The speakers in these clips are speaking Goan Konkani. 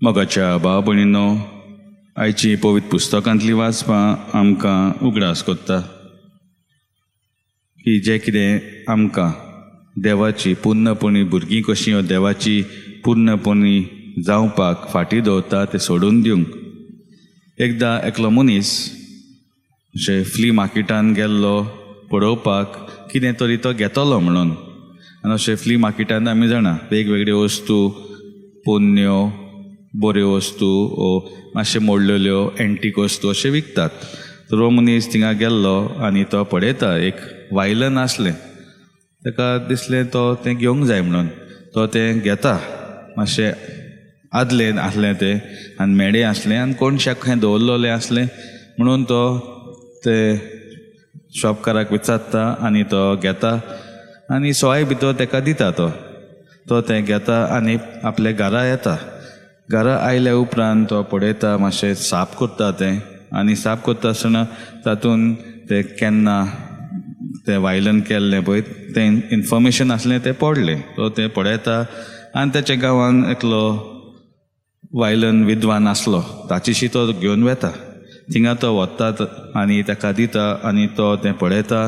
मोगाच्या भाव भयणीनो, आयची पवित्र पुस्तकांतली वाचपां आमकां उगडास कोत्ता की जें कितें आमकां देवाची पूर्णपणी भुरगीं कशीं वा देवाची पूर्णपणी जावपाक फाटीं दवरता तें सोडून दिवंक. एकदां एकलो मनीस अशें फ्ली मार्केटान गेल्लो पळोवपाक कितें तरी तो घेतलो म्हणून. आनी अशें फ्ली मार्केटान आमी जाणा वेगवेगळ्यो वस्तू, पोन्न्यो बऱ्यो वस्तू ओ मातशे मोडलेल्यो एंटीक वस्तू अशें विकतात. तर हो मनीस थिंगा गेल्लो आनी तो पळयता एक वायलन आसलें, ताका दिसलें तो तें घेवंक जाय म्हणून. तो तें घेता, मातशें आदलें आसलें तें आनी मेडें आसलें आनी कोणशाक खंय दवरलेलें आसलें म्हणून तो ते शॉपकाराक विचारता आनी तो घेता आनी सोय भितर ताका दिता. तो तो तें घेता आनी आपल्या घरा येता. घरा आयल्या उपरांत तो पळयता, मातशें साफ करता तें आनी साफ करता आसतना तातूंत तें केन्ना तें वायलन केल्लें पळय तें इन्फॉर्मेशन आसलें तें पडलें. तो तें पळयता आनी तेच्या गांवान एकलो वायलन विद्वान आसलो, ताचेशी तो घेवन वेता. थिंगा तो वता आनी ताका दिता आनी तो तें पळयता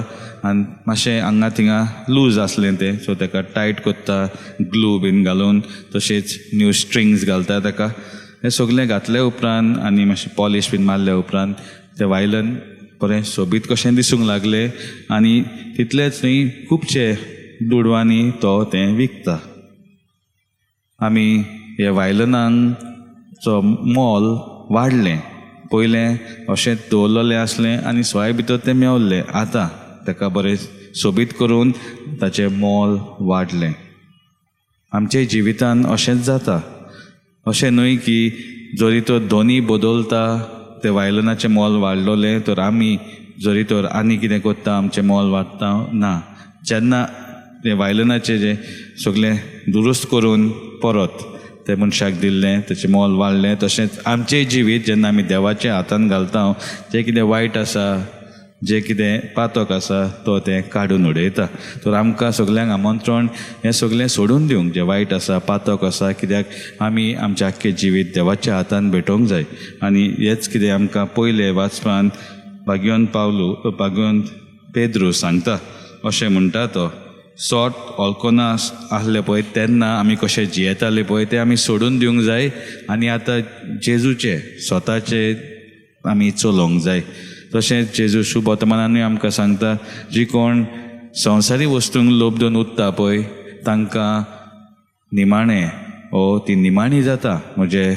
आनी मातशें हांगा थिंगा लूज आसलें तें, सो ताका टायट करता ग्लू बीन घालून, तशेंच न्यू स्ट्रिंग्स घालता ताका. हें सगलें घातले उपरांत आनी मातशें पॉलिश बीन मारले उपरांत तें वायलन बरें सोबीत कशें दिसूंक लागलें आनी तितलेंच न्ही खुबशे दुडवांनी तो तें विकता. आमी हे वायलनांचो मोल वाडलें, पयलें अशें दवरलेलें आसलें आनी सोय भितर तें मेवल्लें, आतां ताका बरें सोबीत करून ताचें मोल वाडलें. आमच्या जिवितान अशेंच जाता. अशें न्हय की जरी तर दोनी बदलता तें वायलनाचें मोल वाडलोलें तर आमी जरी तर आनी कितें करता आमचें मोल वाडटा ना. जेन्ना तें वायलनाचें जें सगळें दुरुस्त करून परत ते मनशाक दिल्लें तेचें मोल वाडलें, तशेंच आमचें जिवीत जेन्ना आमी देवाच्या हातान घालता जें कितें वायट आसा, जें कितें पातक आसा तो तें काडून उडयता. तर आमकां सगल्यांक आमंत्रण हें सगळें सोडून दिवंक, जें वायट आसा पातक आसा, कित्याक आमी आमचें आख्खें जिवीत देवाच्या हातान भेटोवंक जाय. आनी हेंच कितें आमकां पयलें वाचपान भाग्यवंत पावलू भाग्यवंत पेद्रू सांगता. अशें म्हणटा तो, सोट ऑल्कोना आसलें पळय तेन्ना आमी कशें जियेताले पळय तें आमी सोडून दिवंक जाय आनी आतां जेजूचे स्वताचे आमी चलोवंक जाय. तशेंच जेजू शुभवर्तमानानूय आमकां सांगता, जी कोण संवसारी वस्तूंक लोभ दिवन उरता पळय तांकां निमाणें ओ ती निमाणी जाता म्हजे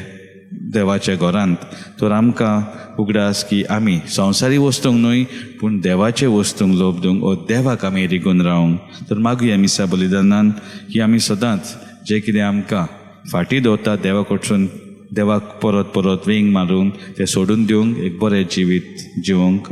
देवाच्या घरांत. तर आमकां उगडास की आमी संवसारी वस्तूंक न्हय पूण देवाचे वस्तूंक लोभ दिवंक ओ देवाक आमी रिगून रावंक. तर मागुया मिसा बलिदानान की आमी सदांच जें कितें आमकां फाटीं दवरता देवा कडसून देवाक परत परत वेंग मारून तें सोडून दिवंक एक बरें जिवीत जिवंक.